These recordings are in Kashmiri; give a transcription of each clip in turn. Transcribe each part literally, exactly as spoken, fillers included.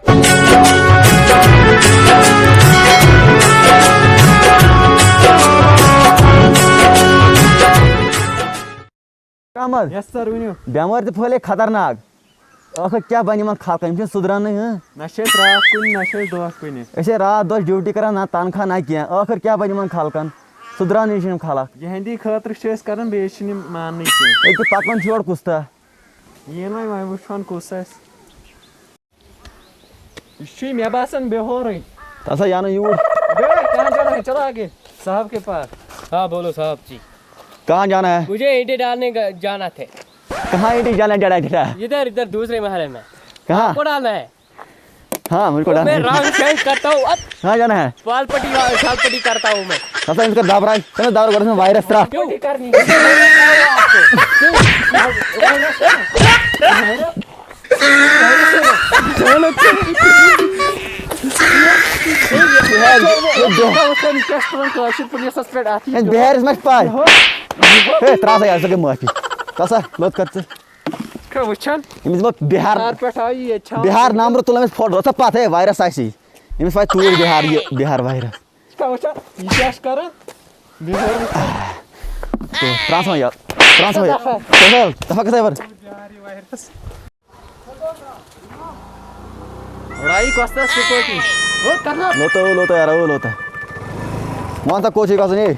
احمد، یس سر، ؤنِو۔ بٮ۪مٲرۍ تہِ پھٔہلے خطرناک۔ ٲخٕر کیٛاہ بَنہِ یِمَن خلقَن؟ یِم چھِنہٕ سُدرانٕے، ہٕنٛہ؟ نہ چھِ أسۍ راتھ کُنہِ، نہ چھِ أسۍ دۄہَس کُنہِ۔ أسۍ ہے راتھ دۄہَس ڈیوٹی کران، نہ تنخواہ، نہ کینٛہہ۔ ٲخٕر کیٛاہ بَنہِ یِمَن خلقَن؟ سُدرانٕے چھِنہٕ یِم خلق۔ یِہِنٛدی خٲطرٕ چھِ أسۍ کران، بیٚیہِ چھِنہٕ یِم ماننٕے کینٛہہ۔ أکیٛاہ پَکان چھُ یورٕ کُس تاہ۔ یِیِن وۄنۍ، وۄنۍ وٕچھون کُس آسہِ۔ یہ چھ مے باسان بے ہورے۔ تسا یانو یور۔ بے، کہاں جانا ہے؟ چلا آگے۔ صاحب کے پاس۔ ہاں، بولو صاحب جی۔ کہاں جانا ہے؟ مجھے اینٹیں ڈالنے کا جانا تھے۔ کہاں اینٹیں جانا ہے، جانا ہے، جانا ہے؟ ادھر، ادھر دوسرے محلے میں۔ کہاں؟ آپ کو ڈالنا ہے؟ ہاں، مجھ کو ڈالنا میں ہے۔ رانگ شانگ کرتا ہوں، اب کہاں جانا ہے؟ پال پٹی، شال پٹی کرتا ہوں میں۔ تسا ان کا دبرائی، تمہیں دبر گڑھ میں وائرس ترا۔ ڈیوٹی کرنی ہے۔ بہارس مہ پاے۔ ہے، ترٛاو سا یہِ، سۄ گٔے معٲفی۔ تَل سا، لوٚت کر ژٕ۔ کیٛاہ وٕچھان؟ أمِس دِمو بِہار، کار پٮ۪ٹھ آیہِ یہِ، ییٚتہِ چھا بِہار نمبر تُل أمِس فوٹو۔ ژٕ پَتھ ہے، وایرس آسی۔ أمِس واتہِ توٗرۍ بِہار یہِ، بِہار وایرس۔ ژٕ چھُکھا وٕچھان، یہِ کیٛاہ چھُ کران؟ بِہار وٕچھان۔ تہٕ ترٛاو سا یہِ، ترٛاو سا یہِ۔ دَفا۔ تَل، دَفا کَتھ ہے وَر؟ بِہار یہِ وایرس۔ اڑائی کۄس تَس سکوٗٹی؟ ہو، کَرنہ۔ لوٚت ہو، لوٚت ہو یارا، ہو لوٚت ہو۔ وَن سا کوٚت چھُے گژھُن یے؟ ہے،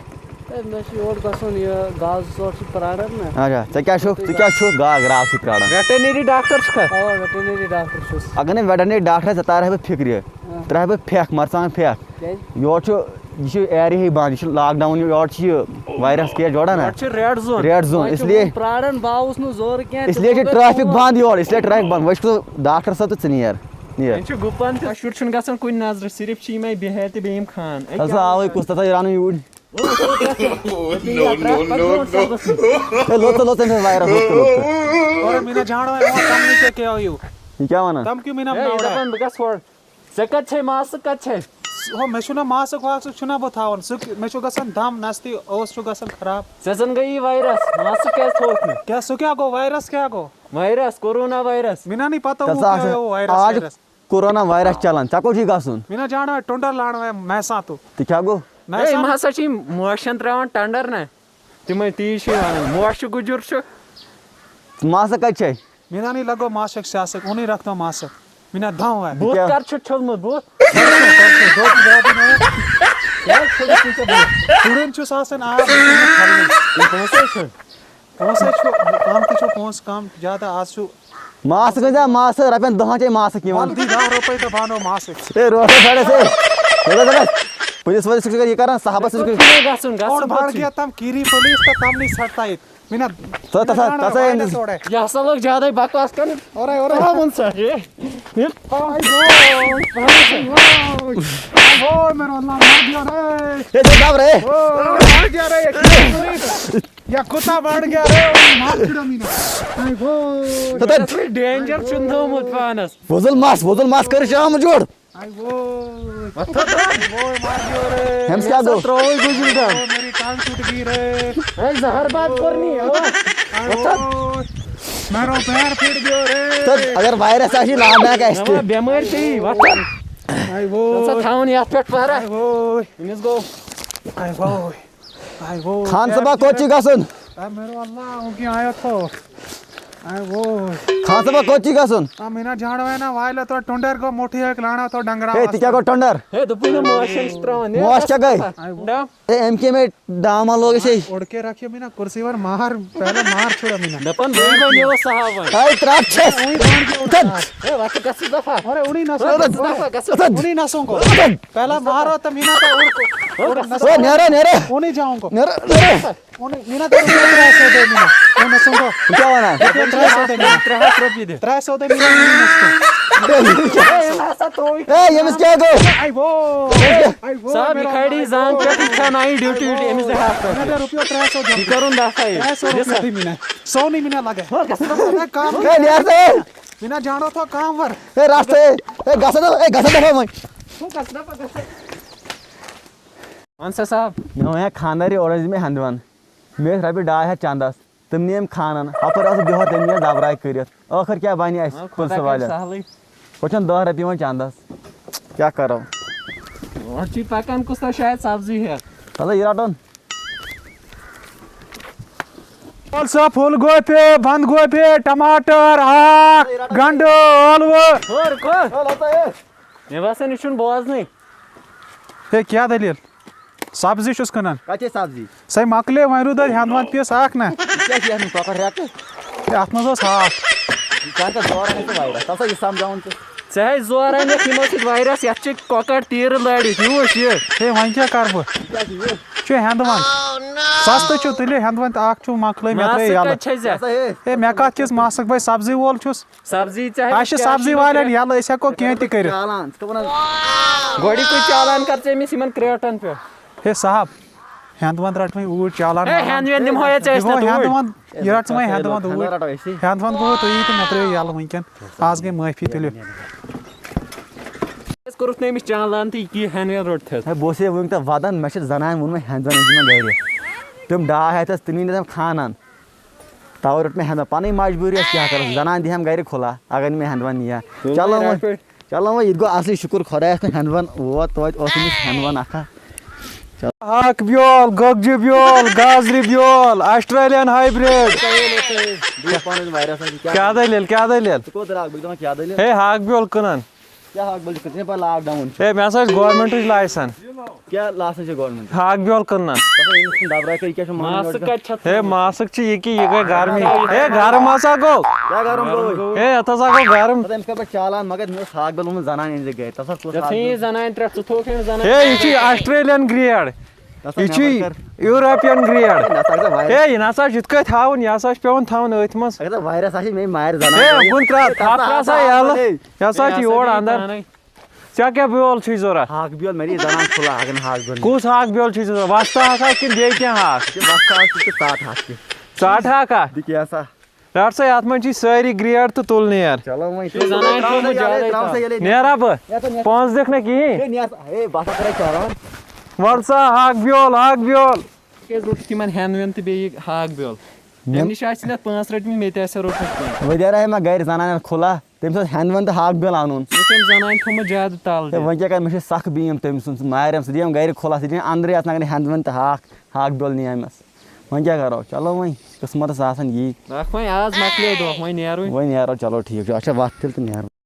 مےٚ چھُ یور گژھُن، یہِ گاسہٕ ژوٚٹ چھُ پرٛاران نہ۔ اچھا، ژےٚ کیٛاہ چھُ، ژٕ کیٛاہ چھُکھ گا-، گرٛاو سۭتۍ پرٛاران؟ ویٹرنری ڈاکٹر چھُکھا؟ اوا، ویٹرنری ڈاکٹر چھُس۔ اگر نہٕ ویٹرنری ڈاکٹر آسہِ، ژےٚ تارٕ ہا بہٕ فِکرِ۔ ہاں۔ ترٛاوٕ ہا بہٕ پھٮ۪کھ، مرژٕوانٛگن پھٮ۪کھ۔ کیٛازِ؟ یورٕ چھُ، یہِ چھُ ایریا ہٕے بنٛد، یہِ چھُ لاک ڈاوُن، یورٕ چھُ یہِ وایرس کیس جوڑان نا۔ یورٕ چھُ ریڈ زون۔ ریڈ زون، وۄنۍ چھُ اس لیے، وُنہِ پرٛاران، بہٕ آوُس نہٕ زورٕ کینٛہہ، اس لیے چھُ ژٕ کوٚت ٹریفک گوٚمُت؟ بنٛد یورٕ، اس لیے ٹریفک بنٛد۔ وۄنۍ چھُکھ ژٕ ڈاکٹر صٲب تہٕ ژٕ نیر، نیر۔ وۄنۍ چھُ گُپن تہِ، شُر چھُنہٕ گژھان کُنہِ نظرِ، صرف چھِ یِمے بِہٲرۍ تہٕ بیٚیہِ یِم خان۔ اے، ہسا کیٛاہ آوٕے وَنان؟ کُس تَتھ رانُن یوٗرۍ۔ No, no, no, no۔ ہے، لوٚت ژٕ، لوٚت ژٕ أمِس وایرس، لوٚت ژٕ، لوٚت ژٕ۔ اور مینا جان ہے، اور تم نہیں کیا کیا ہو یو؟ یہِ کیٛاہ وَنان؟ تم کیوں مینا ہے، یہِ بناوڑا؟ دَپان بہٕ گژھٕ ہورٕ۔ ژےٚ کَتہِ چھے ماسٕک، کَتہِ چھے؟ ہو، مےٚ چھُنہ ماسٕک واسٕک چھُنہ بہٕ تھاوان۔ سُہ، مےٚ چھُ گژھان دم نستہِ، اوس چھُ گژھان خراب۔ ژےٚ زَن گٔیی وایرس، ماسٕک کیٛازِ تھووُتھ نہٕ؟ کیٛاہ، سُہ کیٛاہ گوٚو؟ وایرس کیٛاہ گوٚو؟ Virus, corona virus. مےٚ نہ نہیں پتہ وہ تَتھ کیٛاہ آسہِ، ہے وہ وایرس، آز چھُ وایرس۔ کورونا وایرس چلان، ژےٚ کوٚت چھُے گژھُن؟ مےٚ نہ جانو ہے، ٹُنڈر لاڑو ہے، میں ساتھ۔ تہٕ کیٛاہ گوٚو؟ میں ہے، یِم ساتھ۔ ہسا چھِ یِم موشن ترٛاوان ٹنڈر نہ، تِمے تی چھِ وَنان، موشہِ گُجُر چھُ۔ ماسٕک کَتہِ چھے؟ مینا نہیں لگو ماسک شاسک، انہیں رکھتا ماسک۔ مینا دھاؤں ہے۔ بوت کیا؟ کر چھُ چھوٚلمُت بوت؟ پرسوں، پرسوں، دو تین دن ہو گئے۔ کیٛاہ چھوٚلُتھ ژےٚ بوت؟ شُرٮ۪ن چھُس آسان آب، یہِ پونٛسہٕ چھُ۔ پونٛسہٕ چھُ، کم تہِ چھُ، پونٛسہٕ کم، زیادٕ آز چھُ۔ ماسک گٔے زِ ماسک، رۄپین دَہَن چھے ماسک یِوان۔ وَلہٕ دی دَہ رۄپے تہٕ بہٕ اَنو ماسک۔ اے، روزٕ پھڑے سے۔ روزٕ پھڑے۔ پُلیٖس وٲلِس سۭتۍ چھُکھ یہِ کران، صاحبَس سۭتۍ چھُکھ۔ گژھُن، گژھُن اور بھاڑ کوٚت چھُ؟ گیا تم کیری پُلیٖس تہٕ تمنٕے ژھٹتا ییٚتہِ۔ مینا، تہٕ مینا تَتھ، جانو تَتھ ہے وایرس أمِس۔ اورے۔ یہِ ہسا لوٚگ زیادَے بکواس کرُن۔ اورے، اورے۔ ترٛاوُن سا، ہے۔ ہے۔ آے گوٚو۔ آے گوٚو، مےٚ روٚل نا، مر گیا رے۔ ہے، ژٕ دَب رے۔ او، مر گیا رے، یہ کتنا بڑھ گیا رے، مر چھُڑا مینا۔ آے گوٚو۔ تَتھ ڈینجر چھُن تھوٚومُت پانس۔ وۄزُل مَس، وۄزُل مَس کٔرِتھ چھِ آمُت جوڑ۔ آے ووے۔ وۄتھ تھوٚد۔ آے ووے، مار دیو رے۔ ہیٚمِس کیٛاہ گوٚو؟ ترٛووُے گُجُر ڈَب۔ میری ٹانگ ٹوٹ گئی رے۔ ہے، زہر باد کوٚر نہٕ یہِ۔ آے ووے۔ میرو پیر پھٹ گیو رے۔ تہٕ اگر وایرس آسہِ، یہِ لاگناوکھ اَسہِ تہِ۔ نہ، بٮ۪مٲرۍ چھےٚ یی، وۄتھ تھوٚد۔ آے ووے۔ ژٕ تھاوُن یَتھ پٮ۪ٹھ پَہرا۔ آے ووے۔ أمِس گوٚو۔ آے ووے۔ آے ووے۔ خان صٲبا، کوٚت چھُ گژھُن؟ آے میرو اللہ، وہ کیا آیا تھا؟ آے ووے۔ خان صٲبا، کوٚت چھُ گژھُن؟ آ، مینا جانو ہے نا، وایلے تو ٹنڈر کو موٹھی ایک لانا تو ڈنگرا ہے، واسطے۔ تہِ کیٛاہ گوٚو ٹنڈر؟ ہے، دوٚپُے نہ موش چھُنہٕ ترٛاوان، ہے، موش کیٛاہ گٔے؟ آے ووے۔ ڈا۔ ہے، أمۍ کیٛاہ مےٚ ڈاما لوگ أسۍ ہے۔ اُڑ کے رکھیو مینا کرسی پر مار، پہلے مار چھوڑا مینا۔ دَپان بیٚیہِ بَنیو صاحب وۄنۍ۔ ہے، ترٛٹھ چھَس۔ وہی بھاڑ کے اُڑا۔ تَتھ۔ ہے، وَتھ گژھ ژٕ دفعہ۔ ارے، اُڑی نہ سو۔ تَتھ۔ دفعہ گژھ ژٕ۔ اُڑی نہ سو کو۔ تَتھ۔ پہلا مارو تو مینا تو اُڑ کو۔ اُڑ نہ سو۔ او، نیرو، نیرو۔ اُڑی جاؤں کو۔ نیرو، نیرو۔ مینا، ترٛےٚ ساس دِ مینا۔ مینا سُنٛد۔ ژٕ کیٛاہ وَنان؟ ترٛےٚ ساس دِ مینا۔ ترٛےٚ ہَتھ رۄپیہِ دِ۔ ترٛےٚ ساس دِ مینا، مینا سُنٛد۔ ہے، ییٚمِس کیٛاہ گوٚو؟ آے وو۔ آے وو، صاحب، یہِ میرا کھڑی آے زان وو۔ پٮ۪ٹھٕے چھَنہٕ آے ڈیوٹی ویوٹی، أمِس دِ ہَتھ رۄپیہِ۔ مینا، دِ رۄپیو ترٛےٚ ساس دِ۔ یہِ کَرُن دَفعہ یہِ۔ ترٛےٚ ساس دِ رۄپیہِ سا۔ دِ مینا۔ سونٕے مینا لگے۔ ہو، گژھ نا۔ ہے، کام ہے، نیر سا۔ مینا جانو تھا کام ور۔ ہے، راستہٕ، ہے، ہے، گژھ نا، ہے، گژھ نا دَفعہ وۄنۍ۔ ہو، گژھ نا، گژھ نا۔ وَن سا صاحب۔ مےٚ وَنیٛا خانٛدارِ اورٕ ٲسۍ مےٚ ہٮ۪نٛدوٮ۪ن۔ مےٚ ٲسۍ رۄپیہِ ڈاے ہَتھ چندس، تِم نِیَم خانن، ہُپٲرۍ آسہٕ بِہِتھ تٔمۍ نِیَم زبراے کٔرِتھ۔ ٲخٕر کیٛاہ بَنہِ اَسہِ ہاں، خۄدا پُلسہٕ کَرِ والٮ۪ن؟ سہلٕے۔ وۄنۍ چھَنہٕ دَہ رۄپیہِ یِوان چَندَس۔ کیٛاہ کَرو؟ اورٕ چھُے پَکان کُس تام شاید سبزی ہٮ۪تھ۔ تَلہٕ یہِ رَٹُن۔ وَل سا پھُل گوٗپی، بَنٛد گوٗپی، ٹماٹر، ہاکھ، گَنٛڈٕ، ٲلوٕ۔ ہور کُن۔ مےٚ باسان، یہِ چھُنہٕ بوزنٕے۔ ہے، کیٛاہ دٔلیٖل؟ سبزی چھُس کٕنان۔ کَتہِ چھے سبزی؟ سۄے مۄکلے، وۄنۍ روٗد اَتہِ ہٮ۪نٛد وٮ۪نٛد پیٖس اَکھ نہ۔ یہِ کیٛاہ چھِ یَتھ منٛز کۄکَر رٮ۪کہٕ؟ ہے، اَتھ منٛز اوس ہاکھ۔ ژٕ اَنکھ ژورَن ہَتھ وایرَس، تَلہٕ سا یہِ سَمجھاوُن ژٕ۔ ژےٚ ہے زورَن یَتھ یِمو سۭتۍ وایرَس، یَتھ چھِ کۄکَر تیٖرٕ لٲرِتھ، یہِ وٕچھ یہِ۔ ہے، وۄنۍ کیٛاہ کَرٕ بہٕ؟ یہِ کیٛاہ چھُ یہِ؟ چھُ ہٮ۪نٛد وٮ۪نٛد۔ سَستہٕ چھُ تُلِو ہٮ۪نٛد وٮ۪نٛد تہٕ اَکھ چھُ مۄکلٲے مےٚ ترٛٲے ماسٕک یَلہٕ۔ کَتہِ چھے ژےٚ؟ ہے، مےٚ کَتھ کِژھ ماسٕک بَے، سبزی وول چھُس۔ سبزی ژےٚ اَسہِ چھِ کیٛاہ سبزی چھِ والٮ۪ن یَلہٕ، أسۍ ہٮ۪کو کینٛہہ تہِ کٔرِتھ۔ چالان، ژٕ کَپٲرۍ وَنان؟ گۄڈٕ کُے چالان کر ژٕ أمِس یِمن کریٹن پٮ۪ٹھ۔ ہے صاحب، ہٮ۪نٛد وٮ۪نٛد رَٹ وۄنۍ اوٗرۍ چالان ہے، والان۔ ہٮ۪نٛد وٮ۪نٛد دِمہو ہے ژےٚ أسۍ دِمو نَتہٕ ہٮ۪نٛد اوٗرۍ۔ وٮ۪نٛد، یہِ رَٹ ژٕ وۄنۍ ہٮ۪نٛد وٮ۪نٛد اوٗرۍ۔ ہٮ۪نٛد وٮ۪نٛد گوٚو تُہی تہٕ مےٚ ترٛٲیِو یَلہٕ وٕنکٮ۪ن۔ آز گٔے معٲفی تُلِو۔ أسۍ کوٚرُکھ نہٕ أمِس چالان تہٕ یہِ ہٮ۪نٛد وٮ۪نٛد روٚٹ تھَس۔ ہے، بہٕ اوسُس ہے وٕنیُک تام وَدان، مےٚ چھِ زَنانہِ ووٚنمُت ہٮ۪نٛد وٮ۪نٛد أنۍ زِ مےٚ گَرِ۔ تِم ڈاے ہَتھ ٲسۍ، تِم نی نہٕ تِم خانَن۔ تَوَے روٚٹ مےٚ ہٮ۪نٛدوَن۔ پَنٕنۍ مجبوٗری ٲس، کیٛاہ کَرو؟ زَنان دِہَم گَرِ کھُلا، اگر نہٕ مےٚ ہٮ۪نٛدوَن نِیا۔ تُل چلو وۄنۍ وۄنۍ، رَٹھ پٲٹھۍ۔ چلو وۄنۍ، یہِ تہِ گوٚو اَصلٕے، شُکُر خۄدایَس کُن، ہٮ۪نٛدوَن ووت توتہِ، اوس أمِس ہٮ۪نٛدوَن اَکھا۔ چلو۔ ہاکھ بیول، گۄگجہِ بیول، گازرِ بیول، آسٹریلین ہایبرڈ۔ بہٕ چھُس پانہٕ واریاہ سَخ، کیٛاہ کیٛاہ دٔلیٖل، کیٛاہ دٔلیٖل؟ ژٕ کوٚت درٛاکھ؟ بہٕ چھُس دَپان، کیٛاہ دٔلیٖل؟ ہے، ہاکھ بیول کٕنان۔ کیٛاہ ہاکھ بیول چھُکھ؟ ژےٚ چھےٚ پَے لاک ڈاوُن چھُ۔ ہے، مےٚ ہسا چھِ گورمٮ۪نٹٕچ لایسَن۔ کیٛاہ لاسَن چھِ گورمٮ۪نٹ؟ ہاکھ بیول کٕننَس۔ دَپان، أمِس چھُنہٕ دَبراے کٔرِتھ، یہِ کیٛاہ چھُ ماسٕک مانان؟ کَتہِ چھَتھ ہے، تھٲومٕژ؟ ماسٕک چھِ یہِ کہِ یہِ گٔے گرمی۔ ہے، گرم ہسا گوٚو۔ کیٛاہ گرم گوٚو؟ ہے، یَتھ ہسا گوٚو گرم۔ پَتہٕ أمِس کَرٕ بہٕ چالان، مگر مےٚ اوس ہاکھ بیول ووٚنمُت زَنان أنۍ زِ گَرِ۔ تَتھ ہا کُس ژےٚ ہاکھ ژھٕنی بیول؟ زَنانہِ پٮ۪ٹھ، ژٕ تھوٚوُکھ أمِس زَنانہِ ہے، یہِ چھُ پٮ۪ٹھ۔ Australian grade. نسا یہِ چھُ نٮ۪بر کر۔ European grade. نسا اگر وایرس ہے، یہِ نسا چھُ یِتھ کٔنۍ تھاوُن، یہِ ہسا چھُ پٮ۪وان تھاوُن أتھۍ منٛز۔ اگر وایرس آسہِ، مےٚ مارِ زنان۔ ہے، کُن ترٛاو، تھپھ ترٛاو سا یَلہٕ۔ یہِ ہسا چھُ یور اندر۔ پانے۔ ژےٚ کیٛاہ بیول چھُے ضوٚرتھ؟ ہاکھ بیول، مےٚ دِ زنان کھُلا، اگر نہٕ ہاکھ بیول۔ کُس ہاکھ بیول چھُے ژےٚ ضوٚرتھ؟ وۄستہٕ ہاکھ ہا کِنہٕ بیٚیہِ کینٛہہ ہاکھ؟ یہِ وۄستہٕ ہاکھ چھُ تہٕ ژاٹہٕ ہاکھ تہِ۔ ژاٹہٕ ہاکھ ہا؟ دِ کینٛہہ سا۔ رَٹ سا، یَتھ منٛز چھِ سٲری گرٛیڈ تہٕ تُل نیر۔ چلو وۄنۍ۔ یہِ زنان تھوٚومُت زیادَے ترٛاو سا پَہَن۔ ییٚلے، ترٛاو سا ییٚلے۔ نیرا بہٕ؟ ہے، ژٕ نیر۔ پونٛسہٕ دِکھ نہ کِہیٖنۍ۔ ہے، نیر سا۔ ہے، بہٕ ہسا کَرے چالان۔ وَل سا، ہاکھ بیول، ہاکھ بیول۔ کیٛازِ روٚٹُتھ یِمَن ہٮ۪نٛد وٮ۪نٛد تہٕ بیٚیہِ یہِ ہاکھ بیول؟ مےٚ أمۍ نِش آسہِ نہٕ اَتھ پانٛژھ رۄپیہِ، مےٚ تہِ آسہِ ہا روٚٹمُت کینٛہہ۔ وۄنۍ دیٛاے مےٚ گَرِ زنانَن کھُلا، تٔمِس اوس ہٮ۪نٛد وٮ۪نٛد تہٕ ہاکھ بیول اَنُن۔ یہِ کٔمۍ زنانہِ تھوٚومُت زیادٕ تَل ہے، دِتھ؟ وۄنۍ کیٛاہ کَرٕ، مےٚ چھِ سخ بیٖم تٔمۍ سٕنٛز، مارٮ۪م سُہ دِیَم گَرِ کھُلا، سُہ دِیَم اَنٛدرٕے اَژناوان ہٮ۪نٛد وٮ۪نٛد تہٕ ہاکھ، ہاکھ بیول نِیَم مےٚ۔ وۄنۍ کیٛاہ کَرو؟ چلو وۄنۍ، قٕسمَتَس آسان یی۔ اَکھ وۄنۍ آز مۄکلیو دۄہ، وۄنۍ نیرُن۔ وۄنۍ نیرو، چلو ٹھیٖک چھُ، اچھا وَتھ تیٚلہِ تہٕ نیرو۔